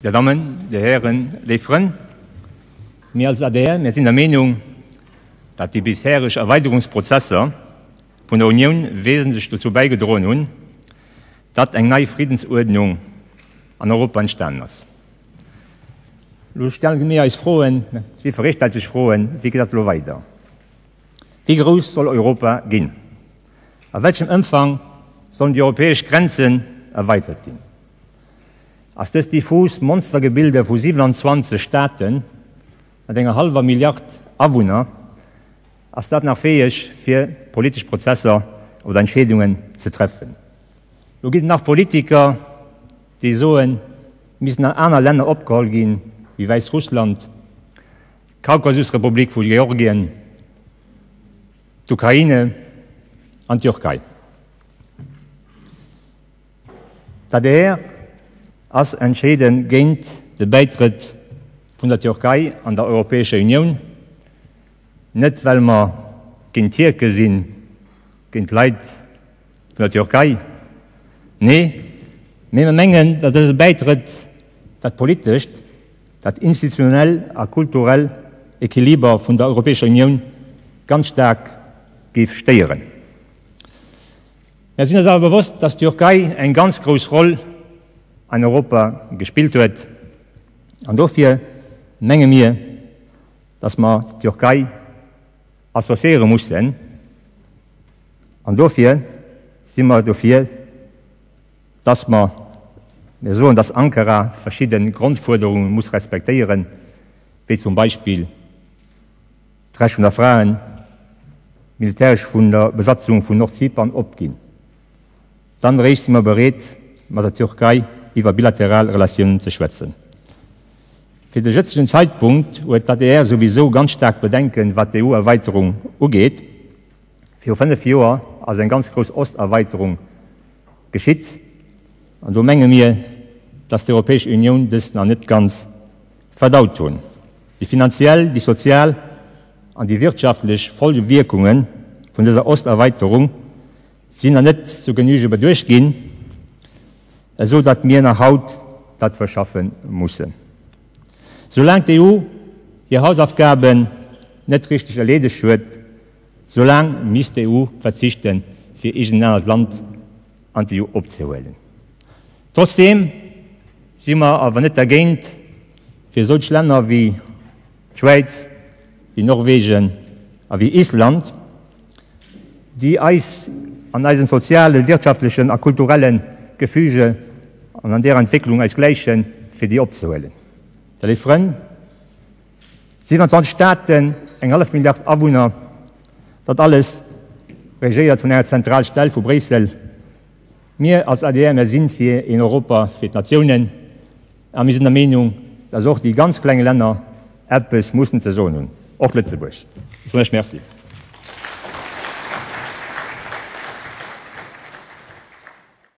Dir Dammen, Dir Hären, léif Frënn, mir als adr, mir sinn der Meenung, datt déi bishereg Erweiderungsprozesser vun der Unioun wesentlech dozou bäigedroen hunn, datt eng nei Friedensuerdnung an Europa entstanen ass. Elo stelle mir eis Froen, jiddweree stellt sech Froen, Wéi geet dat elo weider? Wéi grouss soll Europa ginn? A welchem Ëmfang sollen déi europäesch Grenzen erweitert ginn? Ass dëst diffus Monstergebilde vu 27 Staate mat enger hallwer Milliard Awunner, ass dat nach fäeg fir politesch Prozesser oder Entscheedungen ze treffen? Lo ginn et nach Politiker, déi soen, et missten nach aner Länner opgeholl ginn, wéi Wäissrussland, d'Kaukasusrepublik vu Georgien, d'Ukraine an d'Türkei. D'adr ass entscheede géint de Bäitrëtt vun der Türkei an der Europäescher Unioun, net well mer géint d'Tierke sinn, géint d'Leit vun der Türkei, nee, mee mer mengen, datt dëse Bäitrëtt dat politescht, dat institutionell a kulturell Equiliber vun der Europäescher Unioun ganz staark géif stéieren. Mär sinn eis awer bewosst, datt d'Türkei eng ganz grouss Roll an Europa gespillt huet, an dofir menge mir, datt mer d'Türkei associéiere mussen, an dofir si mer dofir, datt mer, mir soen, datt Ankara verschidde Grondfuerderunge muss respektéieren, wéi zum Beispill d'Recht vun der Fraen, militäresch vun der Besatzung vun Nordzypern opginn. Dann eréischt si mer bereet, mat der Türkei iwwer bilateral Relatiounen ze schwätzen. Fir de jëtzegen Zeitpunkt huet d'ADR souwisou ganz staark Bedenken, wat d'EU-Erweiterung ugeet. Viru 5 Joer ass eng ganz grouss Osterweiterung geschitt, an do menge mir, dass d'Europäesch Unioun dëst nach net ganz verdaut hunn. Déi finanziell, déi sozial an déi wirtschaftlech Folgewierkunge vun dëser Osterweiterung sinn nach net zur Genüge beduecht ginn, esou datt mir nach haut dat verschaffe mussen. Soulaang d'EU hir Hausaufgaben net richteg erleedegt huet, soulaang misst d'EU verzichten, fir iergend en anert Land an d'EU opzehuelen. Trotzdeem si mer awer net dergéint, fir solch Länner wéi d'Schwäiz, wéi Norwegen a wéi Island, déi eis an eisem sozialen, wirtschaftlechen a kulturelle Gefüge an an där Entwécklung eis gläichen, fir déi opzehuelen. Da léif Frënn, 27 Staaten, eng hallef Milliard Awunner, dat alles regéiert vun enger Zentralstell vu Bréissel. Mir als adr, mir si fir een Europa fir d'Natiounen a mir sinn der Meenung, dass och déi ganz kleng Länner eppes mussen ze soen hunn, och Lëtzebuerg. Ech soen lech Merci.